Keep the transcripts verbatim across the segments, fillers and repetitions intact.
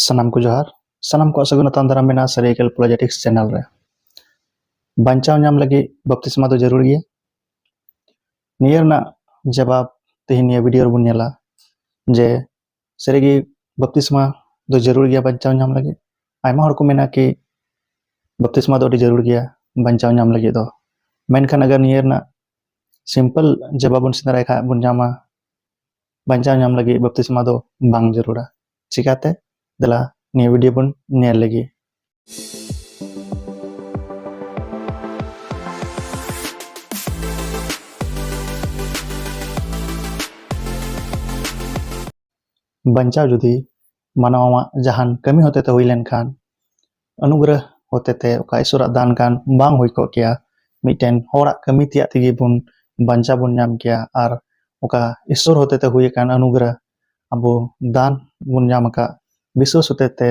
ᱥᱟᱱᱟᱢ ᱠᱚ ᱡᱚᱦᱟᱨ᱾ ᱥᱟᱱᱟᱢ ᱠᱚᱣᱟᱜ ᱥᱟᱹᱜᱩᱱ ᱟᱛᱟᱝ ᱫᱟᱨᱟᱢ ᱢᱮᱱᱟᱜᱼᱟ ᱥᱟᱹᱨᱤᱭᱟᱹᱠᱮᱞ ᱯᱚᱞᱚᱡᱮᱴᱤᱠᱥ ᱪᱮᱱᱮᱞ ᱨᱮ᱾ ᱵᱟᱧᱪᱟᱣ ᱧᱟᱢ ᱞᱟᱹᱜᱤᱫ ᱵᱟᱯᱛᱤᱥᱢᱟ ᱫᱚ ᱡᱟᱹᱨᱩᱲ ᱜᱮᱭᱟ? ᱱᱤᱭᱟᱹ ᱨᱮᱱᱟᱜ ᱡᱟᱵᱟᱵ ᱛᱮᱦᱮᱧ ᱱᱤᱭᱟᱹ ᱵᱷᱤᱰᱤᱭᱳ ᱨᱮᱵᱚᱱ ᱧᱮᱞᱟ ᱡᱮ ᱥᱟᱹᱨᱤᱜᱮ ᱵᱟᱯᱛᱤᱥᱢᱟ ᱫᱚ ᱡᱟᱹᱨᱩᱲ ᱜᱮᱭᱟ ᱵᱟᱧᱪᱟᱣ ᱧᱟᱢ ᱞᱟᱹᱜᱤᱫ? ᱟᱭᱢᱟ ᱦᱚᱲ ᱠᱚ ᱢᱮᱱᱟ ᱠᱤ ᱵᱟᱯᱛᱤᱥᱢᱟ ᱫᱚ ᱟᱹᱰᱤ ᱡᱟᱹᱨᱩᱲ ᱜᱮᱭᱟ ᱵᱟᱧᱪᱟᱣ ᱧᱟᱢ ᱞᱟᱹᱜᱤᱫ ᱫᱚ, ᱢᱮᱱᱠᱷᱟᱱ ᱟᱜᱟᱨ ᱱᱤᱭᱟᱹ ᱨᱮᱱᱟᱜ ᱥᱤᱢᱯᱮᱞ ᱡᱟᱵᱟᱵ ᱵᱚᱱ ᱥᱮᱸᱫᱽᱨᱟᱭ ᱠᱷᱟᱱ ᱵᱚᱱ ᱧᱟᱢᱟ ᱵᱟᱧᱪᱟᱣ ᱧᱟᱢ ᱞᱟᱹᱜᱤᱫ ᱵᱟᱯᱛᱤᱥᱢᱟ ᱫᱚ ᱵᱟᱝ ᱡᱟᱹᱨᱩᱲᱟ᱾ ᱪᱤᱠᱟᱛᱮ? ᱫᱮᱞᱟ ᱱᱤᱭᱟᱹ ᱵᱷᱤᱰᱤᱭᱳ ᱵᱚᱱ ᱧᱮᱞ ᱞᱮᱜᱮ᱾ ᱵᱟᱧᱪᱟᱣ ᱡᱩᱫᱤ ᱢᱟᱱᱣᱟᱣᱟᱜ ᱡᱟᱦᱟᱱ ᱠᱟᱹᱢᱤ ᱦᱚᱛᱮᱛᱮ ᱦᱩᱭ ᱞᱮᱱᱠᱷᱟᱱ, ᱚᱱᱩᱜᱨᱚᱦ ᱦᱚᱛᱮᱛᱮ ᱚᱠᱟ ᱤᱥᱚᱨᱟᱜ ᱫᱟᱱ ᱠᱟᱱ ᱵᱟᱝ ᱦᱩᱭ ᱠᱚᱜ ᱠᱮᱭᱟ᱾ ᱢᱤᱫᱴᱮᱱ ᱦᱚᱲᱟᱜ ᱠᱟᱹᱢᱤ ᱛᱮᱭᱟᱜ ᱛᱮᱜᱮ ᱵᱚᱱ ᱵᱟᱧᱪᱟᱣ ᱵᱚᱱ ᱧᱟᱢ ᱠᱮᱭᱟ, ᱟᱨ ᱚᱠᱟ ᱤᱥᱚᱨ ᱦᱚᱛᱮᱛᱮ ᱦᱩᱭ ᱟᱠᱟᱱ ᱚᱱᱩᱜᱨᱚᱦ, ᱟᱵᱚ ᱫᱟᱱ ᱵᱚᱱ ᱧᱟᱢ ᱟᱠᱟᱫ, ᱵᱤᱥᱣᱟᱥ ᱦᱚᱛᱮᱛᱮ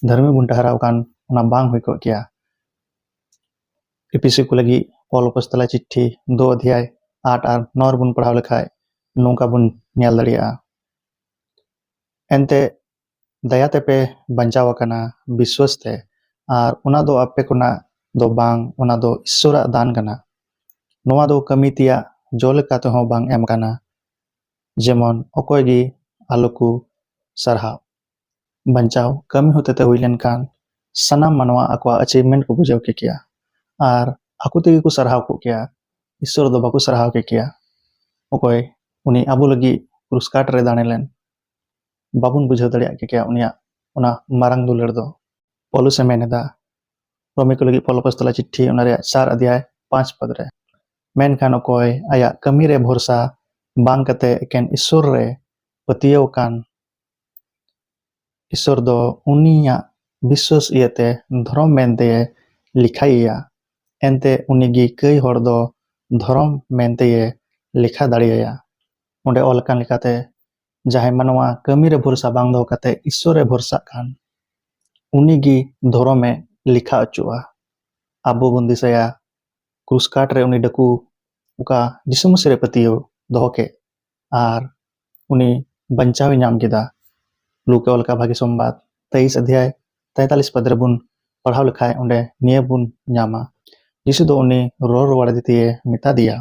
ᱫᱷᱟᱹᱨᱢᱤ ᱵᱚᱱ ᱴᱷᱟᱦᱨᱟᱣ ᱟᱠᱟᱱ, ᱚᱱᱟ ᱵᱟᱝ ᱦᱩᱭ ᱠᱚᱜ ᱠᱮᱭᱟ᱾ ᱮᱯᱤᱥᱤ ᱠᱚ ᱞᱟᱹᱜᱤᱫ ᱯᱚᱞ ᱚᱯᱚᱥᱛᱚᱞᱟ ᱪᱤᱴᱷᱤ ᱫᱩ ᱚᱫᱷᱭᱟᱭ ᱟᱴ ᱟᱨ ᱱᱚ ᱨᱮᱵᱚᱱ ᱯᱟᱲᱦᱟᱣ ᱞᱮᱠᱷᱟᱡ ᱱᱚᱝᱠᱟ ᱵᱚᱱ ᱧᱮᱞ ᱫᱟᱲᱮᱭᱟᱜᱼᱟ, ᱮᱱᱛᱮ ᱫᱟᱭᱟ ᱛᱮᱯᱮ ᱵᱟᱧᱪᱟᱣ ᱟᱠᱟᱱᱟ ᱵᱤᱥᱣᱟᱥ ᱛᱮ, ᱟᱨ ᱚᱱᱟ ᱫᱚ ᱟᱯᱮ ᱠᱷᱚᱱᱟᱜ ᱫᱚ ᱵᱟᱝ, ᱚᱱᱟ ᱫᱚ ᱤᱥᱚᱨᱟᱜ ᱫᱟᱱ ᱠᱟᱱᱟ᱾ ᱱᱚᱣᱟ ᱫᱚ ᱠᱟᱹᱢᱤ ᱛᱮᱭᱟᱜ ᱡᱚ ᱞᱮᱠᱟ ᱛᱮᱦᱚᱸ ᱵᱟᱝ ᱮᱢ ᱟᱠᱟᱱᱟ, ᱡᱮᱢᱚᱱ ᱚᱠᱚᱭ ᱜᱮ ᱟᱞᱚ ᱠᱚ ᱥᱟᱨᱦᱟᱣ᱾ ᱵᱟᱧᱪᱟᱣ ᱠᱟᱹᱢᱤ ᱦᱚᱛᱮᱛᱮ ᱦᱩᱭ ᱞᱮᱱᱠᱷᱟᱱ ᱥᱟᱱᱟᱢ ᱢᱟᱱᱣᱟ ᱟᱠᱚᱣᱟᱜ ᱟᱪᱤᱵᱷᱢᱮᱱᱴ ᱠᱚ ᱵᱩᱡᱷᱟᱹᱣ ᱠᱮ ᱠᱮᱭᱟ ᱟᱨ ᱟᱠᱚ ᱛᱮᱜᱮ ᱠᱚ ᱥᱟᱨᱦᱟᱣ ᱠᱚᱜ ᱠᱮᱭᱟ, ᱤᱥᱚᱨ ᱫᱚ ᱵᱟᱠᱚ ᱥᱟᱨᱦᱟᱣ ᱠᱮ ᱠᱮᱭᱟ᱾ ᱚᱠᱚᱭ ᱩᱱᱤ ᱟᱵᱚ ᱞᱟᱹᱜᱤᱫ ᱠᱨᱩᱥ ᱠᱟᱴ ᱨᱮ ᱫᱟᱲᱮ ᱞᱮᱱ, ᱵᱟᱵᱚᱱ ᱵᱩᱡᱷᱟᱹᱣ ᱫᱟᱲᱮᱭᱟᱜ ᱠᱮ ᱠᱮᱭᱟ ᱩᱱᱤᱭᱟᱜ ᱚᱱᱟ ᱢᱟᱨᱟᱝ ᱫᱩᱞᱟᱹᱲ ᱫᱚ᱾ ᱯᱚᱞᱩᱥ ᱮ ᱢᱮᱱ ᱮᱫᱟ, ᱨᱳᱢᱤ ᱠᱚ ᱞᱟᱹᱜᱤᱫ ᱯᱚᱞ ᱚᱯᱚᱥᱛᱚᱞᱟ ᱪᱤᱴᱷᱤ ᱚᱱᱟ ᱨᱮᱭᱟᱜ ᱪᱟᱨ ᱚᱫᱷᱭᱟᱭ ᱯᱟᱸᱪ ᱯᱚᱫ ᱨᱮ, ᱢᱮᱱᱠᱷᱟᱱ ᱚᱠᱚᱭ ᱟᱭᱟᱜ ᱠᱟᱹᱢᱤ ᱨᱮ ᱵᱷᱚᱨᱥᱟ ᱵᱟᱝ ᱠᱟᱛᱮ ᱮᱠᱮᱱ ᱤᱥᱚᱨ ᱨᱮ ᱯᱟᱹᱛᱭᱟᱹᱣ ᱟᱠᱟᱱ, ᱤᱥᱚᱨ ᱫᱚ ᱩᱱᱤᱭᱟᱜ ᱵᱤᱥᱣᱟᱥ ᱤᱭᱟᱹᱛᱮ ᱫᱷᱚᱨᱚᱢ ᱢᱮᱱᱛᱮᱭᱮ ᱞᱮᱠᱷᱟᱭᱮᱭᱟ᱾ ᱮᱱᱛᱮ ᱩᱱᱤᱜᱮ ᱠᱟᱹᱭ ᱦᱚᱲ ᱫᱚ ᱫᱷᱚᱨᱚᱢ ᱢᱮᱱᱛᱮᱭᱮ ᱞᱮᱠᱷᱟ ᱫᱟᱲᱮᱭᱟᱭᱟ᱾ ᱚᱸᱰᱮ ᱚᱞ ᱟᱠᱟᱱ ᱞᱮᱠᱟᱛᱮ, ᱡᱟᱦᱟᱸᱭ ᱢᱟᱱᱣᱟ ᱠᱟᱹᱢᱤ ᱨᱮ ᱵᱷᱚᱨᱥᱟ ᱵᱟᱝ ᱫᱚᱦᱚ ᱠᱟᱛᱮ ᱤᱥᱚᱨ ᱨᱮ ᱵᱷᱚᱨᱥᱟᱜ ᱠᱷᱟᱱ, ᱩᱱᱤᱜᱮ ᱫᱷᱚᱨᱚᱢᱮ ᱞᱮᱠᱷᱟ ᱦᱚᱪᱚᱜᱼᱟ᱾ ᱟᱵᱚ ᱵᱚᱱ ᱫᱤᱥᱟᱹᱭᱟ ᱠᱨᱩᱥ ᱠᱟᱴ ᱨᱮ ᱩᱱᱤ ᱰᱟᱹᱠᱩ ᱚᱠᱟ ᱡᱤᱥᱩ ᱢᱟᱹᱥᱤ ᱨᱮ ᱯᱟᱹᱛᱭᱟᱹᱣ ᱫᱚᱦᱚ ᱠᱮᱫ, ᱟᱨ ᱩᱱᱤ ᱵᱟᱧᱪᱟᱣ ᱮ ᱧᱟᱢ ᱠᱮᱫᱟ᱾ ᱞᱩᱠᱟ ᱚᱞ ᱟᱠᱟᱫ ᱵᱷᱟᱹᱜᱤ ᱥᱚᱢᱵᱟᱫ ᱛᱮᱭᱤᱥ ᱚᱫᱷᱭᱟᱭ ᱛᱮᱛᱟᱞᱤᱥ ᱯᱚᱫ ᱨᱮᱵᱚᱱ ᱯᱟᱲᱦᱟᱣ ᱞᱮᱠᱷᱟᱡ, ᱚᱸᱰᱮ ᱱᱤᱭᱟᱹ ᱵᱚᱱ ᱧᱟᱢᱟ, ᱡᱤᱥᱩ ᱫᱚ ᱩᱱᱤ ᱨᱚᱲ ᱨᱩᱣᱟᱹᱲ ᱟᱫᱮ ᱛᱮᱭᱮ ᱢᱮᱛᱟ ᱫᱮᱭᱟ,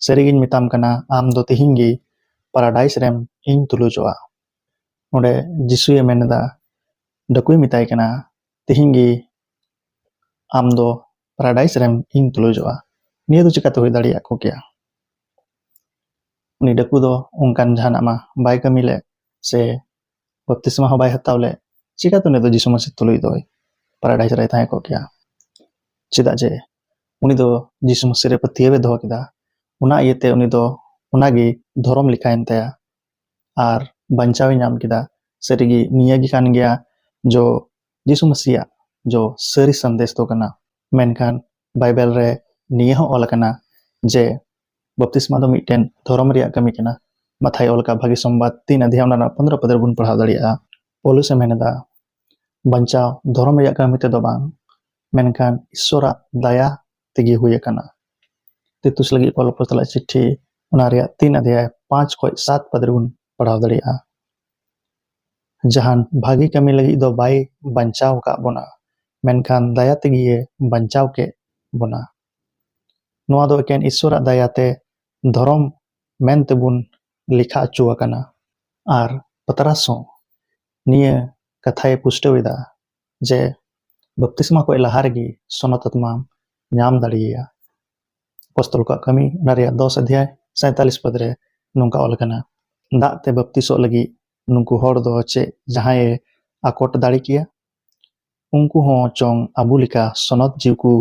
"ᱥᱟᱹᱨᱤᱜᱤᱧ ᱢᱮᱛᱟᱢ ᱠᱟᱱᱟ, ᱟᱢ ᱫᱚ ᱛᱤᱦᱤᱧ ᱜᱮ ᱯᱟᱨᱟᱰᱟᱭᱤᱥ ᱨᱮᱢ ᱤᱧ ᱛᱩᱞᱩᱡᱚᱜᱼᱟ᱾" ᱚᱸᱰᱮ ᱡᱤᱥᱩᱭᱮ ᱢᱮᱱ ᱮᱫᱟ, ᱰᱟᱹᱠᱩᱭ ᱢᱮᱛᱟᱭ ᱠᱟᱱᱟ, "ᱛᱤᱦᱤᱧ ᱜᱮ ᱟᱢ ᱫᱚ ᱯᱟᱨᱟᱰᱟᱭᱤᱥ ᱨᱮᱢ ᱤᱧ ᱛᱩᱞᱩᱡᱚᱜᱼᱟ᱾" ᱱᱤᱭᱟᱹ ᱫᱚ ᱪᱤᱠᱟᱹᱛᱮ ᱦᱩᱭ ᱫᱟᱲᱮᱭᱟᱜ ᱠᱚ ᱠᱮᱭᱟ? ᱩᱱᱤ ᱰᱟᱹᱠᱩ ᱫᱚ ᱚᱱᱠᱟᱱ ᱡᱟᱦᱟᱱᱟᱜ ᱢᱟ ᱵᱟᱭ ᱠᱟᱹᱢᱤ ᱞᱮᱫ, ᱥᱮ ᱵᱟᱯᱛᱤᱥᱢᱟ ᱦᱚᱸ ᱵᱟᱭ ᱦᱟᱛᱟᱣ ᱞᱮᱫ᱾ ᱪᱤᱠᱟᱹᱛᱮ ᱩᱱᱤ ᱫᱚ ᱡᱤᱥᱩ ᱢᱟᱹᱥᱤ ᱛᱩᱞᱩᱡ ᱫᱚᱭ ᱯᱟᱨᱟᱰᱟᱭᱤᱥ ᱨᱮᱭ ᱛᱟᱦᱮᱸ ᱠᱚᱜ ᱠᱮᱭᱟ? ᱪᱮᱫᱟᱜ ᱡᱮ ᱩᱱᱤ ᱫᱚ ᱡᱤᱥᱩ ᱢᱟᱹᱥᱤ ᱨᱮ ᱯᱟᱹᱛᱭᱟᱹᱣ ᱮ ᱫᱚᱦᱚ ᱠᱮᱫᱟ᱾ ᱚᱱᱟ ᱤᱭᱟᱹᱛᱮ ᱩᱱᱤ ᱫᱚ ᱚᱱᱟᱜᱮ ᱫᱷᱚᱨᱚᱢ ᱞᱮᱠᱟᱭᱮᱱ ᱛᱟᱭᱟ ᱟᱨ ᱵᱟᱧᱪᱟᱣ ᱮ ᱧᱟᱢ ᱠᱮᱫᱟ᱾ ᱥᱟᱹᱨᱤᱜᱮ ᱱᱤᱭᱟᱹ ᱜᱮ ᱠᱟᱱ ᱜᱮᱭᱟ ᱡᱚ ᱡᱤᱥᱩ ᱢᱟᱹᱥᱤᱭᱟᱜ ᱡᱚ ᱥᱟᱹᱨᱤ ᱥᱟᱸᱫᱮᱥ ᱫᱚ ᱠᱟᱱᱟ᱾ ᱢᱮᱱᱠᱷᱟᱱ ᱵᱟᱭᱵᱮᱞ ᱨᱮ ᱱᱤᱭᱟᱹ ᱦᱚᱸ ᱚᱞ ᱟᱠᱟᱱᱟ ᱡᱮ ᱵᱟᱯᱛᱤᱥᱢᱟ ᱫᱚ ᱢᱤᱫᱴᱮᱱ ᱫᱷᱚᱨᱚᱢ ᱨᱮᱭᱟᱜ ᱠᱟᱹᱢᱤ ᱠᱟᱱᱟ᱾ ᱢᱟᱛᱷᱟᱭ ᱚᱞ ᱟᱠᱟᱫ ᱵᱷᱟᱹᱜᱤ ᱥᱚᱢᱵᱟᱫ ᱛᱤᱱ ᱚᱫᱷᱭᱟᱭ ᱚᱱᱟ ᱨᱮᱱᱟᱜ ᱯᱚᱱᱫᱽᱨᱚ ᱯᱚᱫ ᱨᱮᱵᱚᱱ ᱯᱟᱲᱦᱟᱣ ᱫᱟᱲᱮᱭᱟᱜᱼᱟ᱾ ᱯᱚᱞᱩᱥ ᱮ ᱢᱮᱱ ᱮᱫᱟ, ᱵᱟᱧᱪᱟᱣ ᱫᱷᱚᱨᱚᱢ ᱨᱮᱭᱟᱜ ᱠᱟᱹᱢᱤ ᱛᱮᱫᱚ ᱵᱟᱝ, ᱢᱮᱱᱠᱷᱟᱱ ᱤᱥᱥᱚᱨᱟᱜ ᱫᱟᱭᱟ ᱛᱮᱜᱮ ᱦᱩᱭ ᱟᱠᱟᱱᱟ᱾ ᱛᱤᱛᱩᱥ ᱞᱟᱹᱜᱤᱫ ᱯᱚᱞ ᱟᱯᱚᱥᱛᱚᱞᱟᱜ ᱪᱤᱴᱷᱤ, ᱚᱱᱟ ᱨᱮᱭᱟᱜ ᱛᱤᱱ ᱚᱫᱷᱭᱟᱭ ᱯᱟᱸᱪ ᱠᱷᱚᱱ ᱥᱟᱛ ᱯᱚᱫ ᱨᱮᱵᱚᱱ ᱯᱟᱲᱦᱟᱣ ᱫᱟᱲᱮᱭᱟᱜᱼᱟ, ᱡᱟᱦᱟᱱ ᱵᱷᱟᱹᱜᱤ ᱠᱟᱹᱢᱤ ᱞᱟᱹᱜᱤᱫ ᱫᱚ ᱵᱟᱭ ᱵᱟᱧᱪᱟᱣ ᱟᱠᱟᱫ ᱵᱚᱱᱟ, ᱢᱮᱱᱠᱷᱟᱱ ᱫᱟᱭᱟ ᱛᱮᱜᱮ ᱵᱟᱧᱪᱟᱣ ᱠᱮᱫ ᱵᱚᱱᱟ᱾ ᱱᱚᱣᱟ ᱫᱚ ᱮᱠᱮᱱ ᱤᱥᱥᱚᱨᱟᱜ ᱫᱟᱭᱟᱛᱮ ᱫᱷᱚᱨᱚᱢ ᱢᱮᱱ ᱛᱮᱵᱚᱱ ᱞᱮᱠᱷᱟ ᱦᱚᱪᱚ ᱟᱠᱟᱱᱟ᱾ ᱟᱨ ᱯᱟᱛᱨᱟᱥ ᱦᱚᱸ ᱱᱤᱭᱟᱹ ᱠᱟᱛᱷᱟᱭ ᱯᱩᱥᱴᱟᱹᱣ ᱮᱫᱟ ᱡᱮ ᱵᱟᱯᱛᱤᱥᱢᱟ ᱠᱷᱚᱱ ᱞᱟᱦᱟ ᱨᱮᱜᱮ ᱥᱚᱱᱚᱛ ᱟᱛᱢᱟᱢ ᱧᱟᱢ ᱫᱟᱲᱮᱭᱟᱭᱟ᱾ ᱟᱯᱚᱥᱛᱚᱞ ᱠᱚᱣᱟᱜ ᱠᱟᱹᱢᱤ, ᱚᱱᱟ ᱨᱮᱭᱟᱜ ᱫᱚᱥ ᱚᱫᱷᱭᱟᱭ ᱥᱟᱭᱛᱟᱞᱤᱥ ᱯᱚᱫ ᱨᱮ ᱱᱚᱝᱠᱟ ᱚᱞ ᱟᱠᱟᱱᱟ, "ᱫᱟᱜ ᱛᱮ ᱵᱟᱯᱛᱤᱥᱚᱜ ᱞᱟᱹᱜᱤᱫ ᱱᱩᱠᱩ ᱦᱚᱲ ᱫᱚ ᱪᱮᱫ ᱡᱟᱦᱟᱸᱭᱮ ᱟᱠᱚᱴ ᱫᱟᱲᱮ ᱠᱮᱭᱟ? ᱩᱱᱠᱩ ᱦᱚᱸ ᱪᱚᱝ ᱟᱵᱚ ᱞᱮᱠᱟ ᱥᱚᱱᱚᱛ ᱡᱤᱣᱤ ᱠᱚ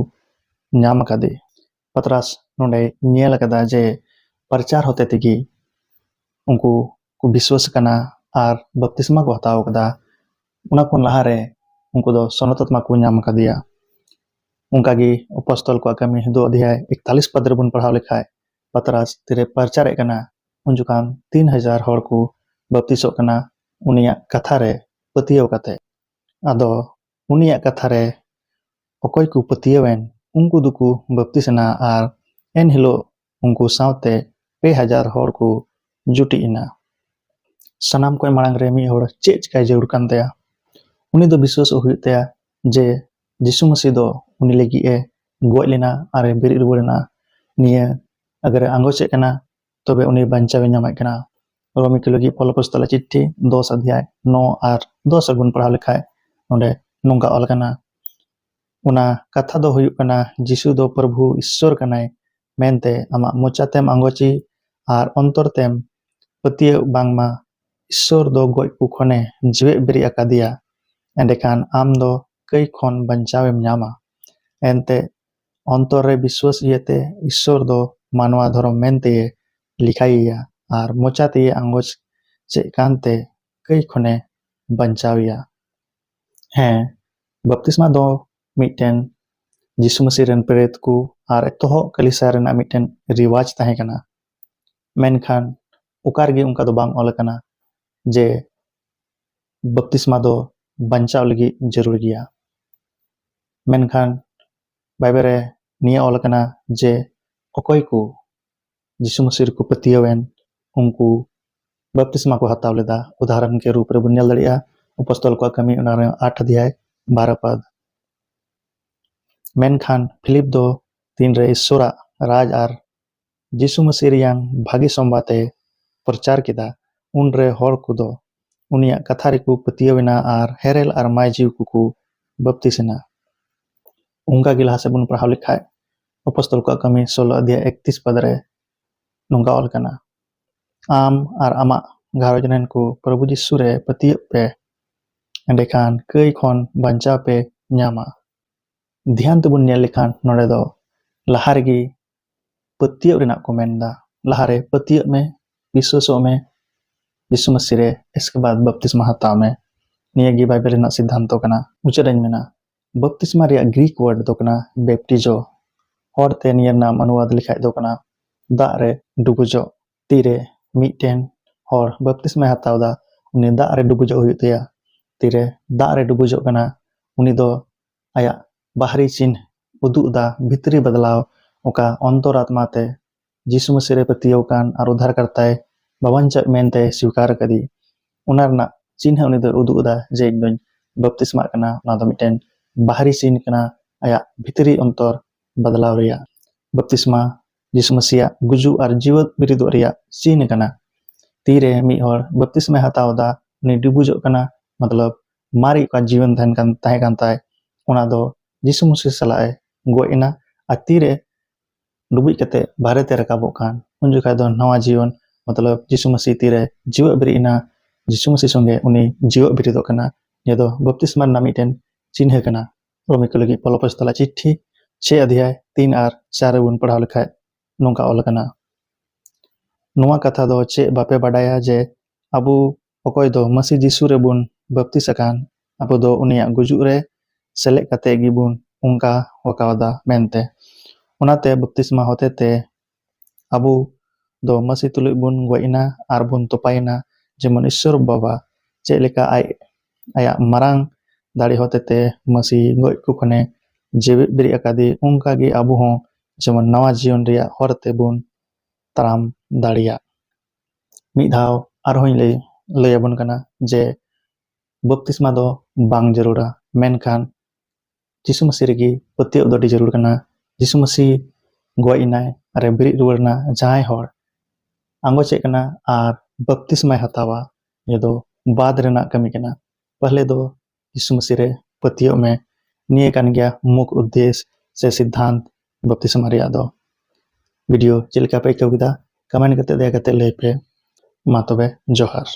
ᱧᱟᱢ ᱟᱠᱟᱫᱮ?" ᱯᱟᱛᱨᱟᱥ ᱱᱚᱰᱮ ᱧᱮᱞ ᱟᱠᱟᱫᱟ ᱡᱮ ᱯᱨᱚᱪᱟᱨ ᱦᱚᱛᱮ ᱛᱮᱜᱮ ᱩᱱᱠᱩ ᱠᱚ ᱵᱤᱥᱣᱟᱥ ᱟᱠᱟᱱᱟ ᱟᱨ ᱵᱟᱯᱛᱤᱥᱢᱟ ᱠᱚ ᱦᱟᱛᱟᱣ ᱟᱠᱟᱫᱟ᱾ ᱚᱱᱟ ᱠᱷᱚᱱ ᱞᱟᱦᱟᱨᱮ ᱩᱱᱠᱩ ᱫᱚ ᱥᱚᱱᱚᱛ ᱟᱛᱢᱟ ᱠᱚ ᱧᱟᱢ ᱟᱠᱟᱫᱮᱭᱟ᱾ ᱚᱱᱠᱟᱜᱮ ᱟᱯᱚᱥᱛᱚᱞ ᱠᱚᱣᱟᱜ ᱠᱟᱹᱢᱤ ᱫᱩ ᱚᱫᱷᱭᱟᱭ ᱮᱠᱛᱟᱞᱤᱥ ᱯᱚᱫ ᱨᱮᱵᱚᱱ ᱯᱟᱲᱦᱟᱣ ᱞᱮᱠᱷᱟᱡ, ᱯᱟᱛᱨᱟᱥ ᱛᱤᱨᱮ ᱯᱨᱚᱪᱟᱨᱮᱫ ᱠᱟᱱᱟ, ᱩᱱ ᱡᱚᱠᱷᱟᱱ ᱛᱤᱱ ᱦᱟᱡᱟᱨ ᱦᱚᱲ ᱠᱚ ᱵᱟᱯᱛᱤᱥᱚᱜ ᱠᱟᱱᱟ ᱩᱱᱤᱭᱟᱜ ᱠᱟᱛᱷᱟ ᱨᱮ ᱯᱟᱹᱛᱭᱟᱹᱣ ᱠᱟᱛᱮ᱾ ᱟᱫᱚ ᱩᱱᱤᱭᱟᱜ ᱠᱟᱛᱷᱟ ᱨᱮ ᱚᱠᱚᱭ ᱠᱚ ᱯᱟᱹᱛᱭᱟᱹᱣᱮᱱ, ᱩᱱᱠᱩ ᱫᱚᱠᱚ ᱵᱟᱯᱛᱤᱥ ᱮᱱᱟ ᱟᱨ ᱮᱱ ᱦᱤᱞᱳᱜ ᱩᱱᱠᱩ ᱥᱟᱶᱛᱮ ᱯᱮ ᱦᱟᱡᱟᱨ ᱦᱚᱲ ᱠᱚ ᱡᱩᱴᱤᱡ ᱮᱱᱟ᱾ ᱥᱟᱱᱟᱢ ᱠᱷᱚᱱ ᱢᱟᱲᱟᱝ ᱨᱮ ᱢᱤᱫ ᱦᱚᱲ ᱪᱮᱫ ᱪᱤᱠᱟᱭ ᱡᱟᱹᱨᱩᱲ ᱠᱟᱱ ᱛᱟᱭᱟ? ᱩᱱᱤ ᱫᱚ ᱵᱤᱥᱣᱟᱹᱥᱚᱜ ᱦᱩᱭᱩᱜ ᱛᱟᱭᱟ ᱡᱮ ᱡᱤᱥᱩ ᱢᱟᱹᱥᱤ ᱫᱚ ᱩᱱᱤ ᱞᱟᱹᱜᱤᱫ ᱮ ᱜᱚᱡ ᱞᱮᱱᱟ ᱟᱨ ᱮ ᱵᱮᱨᱮᱫ ᱨᱩᱣᱟᱹᱲ ᱮᱱᱟ᱾ ᱱᱤᱭᱟᱹ ᱟᱜᱟᱨ ᱮ ᱟᱸᱜᱚᱪᱮᱫ ᱠᱟᱱᱟ, ᱛᱚᱵᱮ ᱩᱱᱤ ᱵᱟᱧᱪᱟᱣ ᱮ ᱧᱟᱢᱮᱫ ᱠᱟᱱᱟ᱾ ᱨᱳᱢᱤ ᱠᱚ ᱞᱟᱹᱜᱤᱫ ᱯᱚᱞ ᱟᱯᱚᱥᱛᱚᱞᱟᱜ ᱪᱤᱴᱷᱤ ᱫᱚᱥ ᱚᱫᱷᱭᱟᱭ ᱱᱚ ᱟᱨ ᱫᱚᱥ ᱟᱨ ᱵᱚᱱ ᱯᱟᱲᱦᱟᱣ ᱞᱮᱠᱷᱟᱡ ᱱᱚᱰᱮ ᱱᱚᱝᱠᱟ ᱚᱞ ᱟᱠᱟᱱᱟ, ᱚᱱᱟ ᱠᱟᱛᱷᱟ ᱫᱚ ᱦᱩᱭᱩᱜ ᱠᱟᱱᱟ, ᱡᱤᱥᱩ ᱫᱚ ᱯᱨᱚᱵᱷᱩ ᱤᱥᱥᱚᱨ ᱠᱟᱱᱟᱭ ᱢᱮᱱᱛᱮ ᱟᱢᱟᱜ ᱢᱚᱪᱟ ᱛᱮᱢ ᱟᱸᱜᱚᱪᱤ ᱟᱨ ᱚᱱᱛᱚᱨ ᱛᱮᱢ ᱯᱟᱹᱛᱭᱟᱹᱣ ᱵᱟᱝᱢᱟ ᱤᱥᱥᱚᱨ ᱫᱚ ᱜᱚᱡ ᱠᱚ ᱠᱷᱚᱱᱮ ᱡᱤᱣᱮᱫ ᱵᱮᱨᱮᱫ ᱟᱠᱟᱫᱮᱭᱟ, ᱮᱸᱰᱮᱠᱷᱟᱱ ᱟᱢ ᱫᱚ ᱠᱟᱹᱭ ᱠᱷᱚᱱ ᱵᱟᱧᱪᱟᱣᱮᱢ ᱧᱟᱢᱟ᱾ ᱮᱱᱛᱮ ᱚᱱᱛᱚᱨ ᱨᱮ ᱵᱤᱥᱣᱟᱹᱥ ᱤᱭᱟᱹᱛᱮ ᱤᱥᱥᱚᱨ ᱫᱚ ᱢᱟᱱᱣᱟ ᱫᱷᱚᱨᱚᱢ ᱢᱮᱱᱛᱮᱭᱮ ᱞᱮᱠᱷᱟᱭᱮᱭᱟ ᱟᱨ ᱢᱚᱪᱟ ᱛᱮᱭᱮ ᱟᱸᱜᱚᱪ ᱪᱮᱫ ᱠᱟᱱᱛᱮ ᱠᱟᱹᱭ ᱠᱷᱚᱱᱮ ᱵᱟᱧᱪᱟᱣᱮᱭᱟ᱾ ᱦᱮᱸ, ᱵᱟᱯᱛᱤᱥᱢᱟ ᱫᱚ ᱢᱤᱫᱴᱮᱱ ᱡᱤᱥᱩ ᱢᱟᱹᱥᱤ ᱨᱮᱱ ᱯᱨᱮᱨᱤᱛ ᱠᱚ ᱟᱨ ᱮᱛᱚᱦᱚᱵ ᱠᱟᱞᱤᱥᱟ ᱨᱮᱱᱟᱜ ᱢᱤᱫᱴᱮᱱ ᱨᱤᱣᱟᱡᱽ ᱛᱟᱦᱮᱸ ᱠᱟᱱᱟ᱾ ᱢᱮᱱᱠᱷᱟᱱ ᱚᱠᱟ ᱨᱮᱜᱮ ᱚᱱᱠᱟ ᱫᱚ ᱵᱟᱝ ᱚᱞ ᱟᱠᱟᱱᱟ ᱡᱮ ᱵᱟᱯᱛᱤᱥᱢᱟ ᱫᱚ ᱵᱟᱧᱪᱟᱣ ᱞᱟᱹᱜᱤᱫ ᱡᱟᱹᱨᱩᱲ ᱜᱮᱭᱟ᱾ ᱢᱮᱱᱠᱷᱟᱱ ᱵᱟᱭᱵᱮᱞ ᱨᱮ ᱱᱤᱭᱟᱹ ᱚᱞ ᱟᱠᱟᱱᱟ ᱡᱮ ᱚᱠᱚᱭ ᱠᱚ ᱡᱤᱥᱩ ᱢᱟᱹᱥᱤ ᱨᱮᱠᱚ ᱯᱟᱹᱛᱭᱟᱹᱣᱮᱱ, ᱩᱱᱠᱩ ᱵᱟᱯᱛᱤᱥᱢᱟ ᱠᱚ ᱦᱟᱛᱟᱣ ᱞᱮᱫᱟ᱾ ᱩᱫᱟᱦᱚᱨᱚᱱ ᱠᱮ ᱨᱩᱯ ᱨᱮᱵᱚᱱ ᱧᱮᱞ ᱫᱟᱲᱮᱭᱟᱜᱼᱟ ᱟᱯᱚᱥᱛᱚᱞ ᱠᱚᱣᱟᱜ ᱠᱟᱹᱢᱤ, ᱚᱱᱟ ᱨᱮ ᱟᱴ ᱚᱫᱷᱭᱟᱭ ᱵᱟᱨᱚ ᱯᱚᱫ᱾ ᱢᱮᱱᱠᱷᱟᱱ ᱯᱷᱤᱞᱤᱯ ᱫᱚ ᱛᱤᱱᱨᱮ ᱤᱥᱥᱚᱨᱟᱜ ᱨᱟᱡᱽ ᱟᱨ ᱡᱤᱥᱩ ᱢᱟᱹᱥᱤ ᱨᱮᱭᱟᱝ ᱵᱷᱟᱹᱜᱤ ᱥᱚᱢᱵᱟᱫ ᱮ ᱯᱨᱚᱪᱟᱨ ᱠᱮᱫᱟ, ᱩᱱᱨᱮ ᱦᱚᱲ ᱠᱚᱫᱚ ᱩᱱᱤᱭᱟᱜ ᱠᱟᱛᱷᱟ ᱨᱮᱠᱚ ᱯᱟᱹᱛᱭᱟᱹᱣ ᱮᱱᱟ ᱟᱨ ᱦᱮᱨᱮᱞ ᱟᱨ ᱢᱟᱹᱭ ᱡᱤᱣᱤ ᱠᱚᱠᱚ ᱵᱟᱯᱛᱤᱥ ᱮᱱᱟ᱾ ᱚᱱᱠᱟ ᱜᱮ ᱞᱟᱦᱟ ᱥᱮᱫ ᱵᱚᱱ ᱯᱟᱲᱦᱟᱣ ᱞᱮᱠᱷᱟᱡ ᱟᱯᱚᱥᱛᱚᱞ ᱠᱚᱣᱟᱜ ᱠᱟᱹᱢᱤ ᱥᱳᱞᱳ ᱚᱫᱷᱭᱟᱭ ᱮᱠᱛᱨᱤᱥ ᱯᱚᱫ ᱨᱮ ᱱᱚᱝᱠᱟ ᱚᱞ ᱠᱟᱱᱟ, ᱟᱢ ᱟᱨ ᱟᱢᱟᱜ ᱜᱷᱟᱨᱚᱸᱡᱽ ᱨᱮᱱ ᱠᱚ ᱯᱨᱚᱵᱷᱩ ᱡᱤᱥᱩ ᱨᱮ ᱯᱟᱹᱛᱭᱟᱹᱜ ᱯᱮ, ᱮᱸᱰᱮᱠᱷᱟᱱ ᱠᱟᱹᱭ ᱠᱷᱚᱱ ᱵᱟᱧᱪᱟᱣ ᱯᱮ ᱧᱟᱢᱟ᱾ ᱫᱷᱮᱭᱟᱱ ᱛᱮᱵᱚᱱ ᱧᱮᱞ ᱞᱮᱠᱷᱟᱱ ᱱᱚᱰᱮ ᱫᱚ ᱞᱟᱦᱟ ᱨᱮᱜᱮ ᱯᱟᱹᱛᱭᱟᱹᱜ ᱨᱮᱱᱟᱜ ᱠᱚ ᱢᱮᱱᱫᱟ᱾ ᱞᱟᱦᱟᱨᱮ ᱯᱟᱹᱛᱭᱟᱹᱜ ᱢᱮ, ᱵᱤᱥᱣᱟᱹᱥᱚᱜ ᱢᱮ ᱡᱤᱥᱩ ᱢᱟᱹᱥᱤ ᱨᱮ, ᱮᱥᱠᱮ ᱵᱟᱫ ᱵᱟᱯᱛᱤᱥᱢᱟ ᱦᱟᱛᱟᱣ ᱢᱮ᱾ ᱱᱤᱭᱟᱹ ᱜᱮ ᱵᱟᱭᱵᱮᱞ ᱨᱮᱱᱟᱜ ᱥᱤᱫᱽᱫᱷᱟᱱᱛᱚ ᱠᱟᱱᱟ᱾ ᱢᱩᱪᱟᱹᱫ ᱨᱮᱧ ᱢᱮᱱᱟ, ᱵᱟᱯᱛᱤᱥᱢᱟ ᱨᱮᱭᱟᱜ ᱜᱨᱤᱠ ᱣᱟᱨᱰ ᱫᱚ ᱠᱟᱱᱟ ᱵᱮᱯᱴᱤᱡᱳ᱾ ᱦᱚᱲᱛᱮ ᱱᱤᱭᱟᱹ ᱨᱮᱱᱟᱜ ᱚᱱᱩᱣᱟᱫ ᱞᱮᱠᱷᱟᱡ ᱫᱚ ᱠᱟᱱᱟ ᱫᱟᱜ ᱨᱮ ᱰᱩᱵᱩᱡᱚᱜ᱾ ᱛᱤᱨᱮ ᱢᱤᱫᱴᱮᱱ ᱦᱚᱲ ᱵᱟᱯᱛᱤᱥᱢᱟᱭ ᱦᱟᱛᱟᱣ ᱮᱫᱟ, ᱩᱱᱤ ᱫᱟᱜ ᱨᱮ ᱰᱩᱵᱩᱡᱚᱜ ᱦᱩᱭᱩᱜ ᱛᱟᱭᱟ᱾ ᱛᱤᱨᱮ ᱫᱟᱜ ᱨᱮ ᱰᱩᱵᱩᱡᱚᱜ ᱠᱟᱱᱟ, ᱩᱱᱤ ᱫᱚ ᱟᱭᱟᱜ ᱵᱟᱦᱨᱤ ᱪᱤᱱᱦ ᱩᱫᱩᱜ ᱮᱫᱟ, ᱵᱷᱤᱛᱨᱤ ᱵᱟᱫᱞᱟᱣ, ᱚᱠᱟ ᱚᱱᱛᱚᱨ ᱟᱛᱢᱟ ᱛᱮ ᱡᱤᱥᱩ ᱢᱟᱹᱥᱤ ᱨᱮ ᱯᱟᱹᱛᱭᱟᱹᱣ ᱠᱟᱱ ᱟᱨ ᱩᱫᱷᱟᱨ ᱠᱟᱨᱛᱟᱭ ᱵᱟᱵᱟᱧᱪᱟᱜ ᱢᱮᱱᱛᱮ ᱥᱣᱤᱠᱟᱨ ᱟᱠᱟᱫᱮ᱾ ᱚᱱᱟ ᱨᱮᱱᱟᱜ ᱪᱤᱱᱦᱟᱹ ᱩᱱᱤ ᱫᱚᱭ ᱩᱫᱩᱜ ᱮᱫᱟ ᱡᱮ ᱤᱧ ᱫᱚᱧ ᱵᱟᱯᱛᱤᱥᱢᱟᱜ ᱠᱟᱱᱟ, ᱚᱱᱟ ᱫᱚ ᱢᱤᱫᱴᱮᱱ ᱵᱟᱦᱨᱤ ᱥᱤᱱ ᱠᱟᱱᱟ, ᱟᱭᱟᱜ ᱵᱷᱤᱛᱨᱤ ᱚᱱᱛᱚᱨ ᱵᱟᱫᱞᱟᱣ ᱨᱮᱭᱟᱜ᱾ ᱵᱟᱯᱛᱤᱥᱢᱟ ᱡᱤᱥᱩ ᱢᱟᱹᱥᱤᱭᱟᱜ ᱜᱩᱡᱩᱜ ᱟᱨ ᱡᱤᱣᱮᱫ ᱵᱤᱨᱤᱫᱚᱜ ᱨᱮᱭᱟᱜ ᱥᱤᱱ ᱠᱟᱱᱟ᱾ ᱛᱤᱨᱮ ᱢᱤᱫ ᱦᱚᱲ ᱵᱟᱯᱛᱤᱥᱢᱟᱭ ᱦᱟᱛᱟᱣ ᱮᱫᱟ, ᱩᱱᱤ ᱰᱩᱵᱩᱡᱚᱜ ᱠᱟᱱᱟ, ᱢᱚᱛᱞᱚᱵ ᱢᱟᱨᱮ ᱚᱠᱟ ᱡᱤᱭᱚᱱ ᱛᱟᱦᱮᱱ ᱠᱟᱱ, ᱛᱟᱦᱮᱸ ᱠᱟᱱ ᱛᱟᱭ, ᱚᱱᱟ ᱫᱚ ᱡᱤᱥᱩ ᱢᱟᱹᱥᱤ ᱥᱟᱞᱟᱜ ᱮ ᱜᱚᱡ ᱮᱱᱟ᱾ ᱟᱨ ᱛᱤᱨᱮ ᱰᱩᱵᱩᱡ ᱠᱟᱛᱮ ᱵᱟᱦᱨᱮ ᱛᱮ ᱨᱟᱠᱟᱵᱚᱜ ᱠᱟᱱ, ᱩᱱ ᱡᱚᱠᱷᱟᱡ ᱫᱚ ᱱᱟᱣᱟ ᱡᱤᱭᱚᱱ, ᱢᱚᱛᱞᱚᱵ ᱡᱤᱥᱩ ᱢᱟᱹᱥᱤ ᱛᱤᱨᱮ ᱡᱤᱣᱮᱫ ᱵᱮᱨᱮᱫ ᱮᱱᱟ, ᱡᱤᱥᱩ ᱢᱟᱹᱥᱤ ᱥᱚᱸᱜᱮ ᱩᱱᱤ ᱡᱤᱣᱮᱫ ᱵᱮᱨᱮᱫᱚᱜ ᱠᱟᱱᱟ᱾ ᱱᱤᱭᱟᱹ ᱫᱚ ᱵᱟᱯᱛᱤᱥᱢᱟ ᱨᱮᱱᱟᱜ ᱢᱤᱫᱴᱮᱱ ᱪᱤᱱᱦᱟᱹ ᱠᱟᱱᱟ᱾ ᱨᱳᱢᱤ ᱠᱚ ᱞᱟᱹᱜᱤᱫ ᱯᱚᱞᱚ ᱯᱚᱥᱛᱚᱞᱟᱜ ᱪᱤᱴᱷᱤ ᱪᱷᱮ ᱚᱫᱷᱭᱟᱭ ᱛᱤᱱ ᱟᱨ ᱪᱟᱨ ᱨᱮᱵᱚᱱ ᱯᱟᱲᱦᱟᱣ ᱞᱮᱠᱷᱟᱡ ᱱᱚᱝᱠᱟ ᱚᱞ ᱟᱠᱟᱱᱟ, ᱱᱚᱣᱟ ᱠᱟᱛᱷᱟ ᱫᱚ ᱪᱮᱫ ᱵᱟᱯᱮ ᱵᱟᱰᱟᱭᱟ ᱡᱮ ᱟᱵᱚ ᱚᱠᱚᱭ ᱫᱚ ᱢᱟᱹᱥᱤ ᱡᱤᱥᱩ ᱨᱮᱵᱚᱱ ᱵᱟᱯᱛᱤᱥ ᱟᱠᱟᱱ, ᱟᱵᱚ ᱫᱚ ᱩᱱᱤᱭᱟᱜ ᱜᱩᱡᱩᱜ ᱨᱮ ᱥᱮᱞᱮᱫ ᱠᱟᱛᱮ ᱜᱮᱵᱚᱱ ᱚᱱᱠᱟ ᱟᱠᱟᱣᱫᱟ ᱢᱮᱱᱛᱮ? ᱚᱱᱟᱛᱮ ᱵᱟᱯᱛᱤᱥᱢᱟ ᱦᱚᱛᱮᱛᱮ ᱟᱵᱚ ᱫᱚ ᱢᱟᱹᱥᱤ ᱛᱩᱞᱩᱡ ᱵᱚᱱ ᱜᱚᱡ ᱮᱱᱟ ᱟᱨ ᱵᱚᱱ ᱛᱚᱯᱟᱭᱮᱱᱟ, ᱡᱮᱢᱚᱱ ᱤᱥᱥᱚᱨ ᱵᱟᱵᱟ ᱪᱮᱫ ᱞᱮᱠᱟ ᱟᱡ, ᱟᱭᱟᱜ ᱢᱟᱨᱟᱝ ᱫᱟᱲᱮ ᱦᱚᱛᱮᱛᱮ ᱢᱟᱹᱥᱤ ᱜᱚᱡ ᱠᱚ ᱠᱷᱚᱱᱮ ᱡᱮᱣᱮᱫ ᱵᱮᱨᱮᱫ ᱟᱠᱟᱫᱮ, ᱚᱱᱠᱟ ᱜᱮ ᱟᱵᱚ ᱦᱚᱸ ᱡᱮᱢᱚᱱ ᱱᱟᱣᱟ ᱡᱤᱭᱚᱱ ᱨᱮᱭᱟᱜ ᱦᱚᱨ ᱛᱮᱵᱚᱱ ᱛᱟᱲᱟᱢ ᱫᱟᱲᱮᱭᱟᱜ᱾ ᱢᱤᱫ ᱫᱷᱟᱣ ᱟᱨᱦᱚᱸᱧ ᱞᱟᱹᱭ, ᱞᱟᱹᱭ ᱟᱵᱚᱱ ᱠᱟᱱᱟ ᱡᱮ ᱵᱟᱯᱛᱤᱥᱢᱟ ᱫᱚ ᱵᱟᱝ ᱡᱟᱹᱨᱩᱲᱟ, ᱢᱮᱱᱠᱷᱟᱱ ᱡᱤᱥᱩ ᱢᱟᱹᱥᱤ ᱨᱮᱜᱮ ᱯᱟᱹᱛᱭᱟᱹᱣ ᱫᱚ ᱟᱹᱰᱤ ᱡᱟᱹᱨᱩᱲ ᱠᱟᱱᱟ᱾ ᱡᱤᱥᱩ ᱢᱟᱹᱥᱤ ᱜᱚᱡ ᱮᱱᱟᱭ ᱟᱨᱮ ᱵᱮᱨᱮᱫ ᱨᱩᱣᱟᱹᱲ ᱮᱱᱟ, ᱡᱟᱦᱟᱸᱭ ᱦᱚᱲ ᱟᱸᱜᱚᱪᱮᱫ ᱠᱟᱱᱟ ᱟᱨ ᱵᱟᱯᱛᱤᱥᱢᱟᱭ ᱦᱟᱛᱟᱣᱟ, ᱱᱤᱭᱟᱹ ᱫᱚ ᱵᱟᱫ ᱨᱮᱱᱟᱜ ᱠᱟᱹᱢᱤ ᱠᱟᱱᱟ᱾ ᱯᱟᱦᱞᱮ ᱫᱚ ᱡᱤᱥᱩ ᱢᱟᱹᱥᱤ ᱨᱮ ᱯᱟᱹᱛᱭᱟᱹᱣ ᱢᱮ᱾ ᱱᱤᱭᱟᱹ ᱠᱟᱱ ᱜᱮᱭᱟ ᱢᱩᱠ ᱩᱫᱽᱫᱮᱥ ᱥᱮ ᱥᱤᱫᱽᱫᱷᱟᱱᱛ ᱵᱟᱯᱛᱤᱥᱢᱟ ᱨᱮᱭᱟᱜ ᱫᱚ᱾ ᱵᱷᱤᱰᱤᱭᱳ ᱪᱮᱫ ᱞᱮᱠᱟ ᱯᱮ ᱟᱹᱭᱠᱟᱹᱣ ᱠᱮᱫᱟ? ᱠᱚᱢᱮᱱᱴ ᱠᱟᱛᱮ ᱫᱟᱭᱟ ᱠᱟᱛᱮ ᱞᱟᱹᱭ ᱯᱮ᱾ ᱢᱟ ᱛᱚᱵᱮ, ᱡᱚᱦᱟᱨ᱾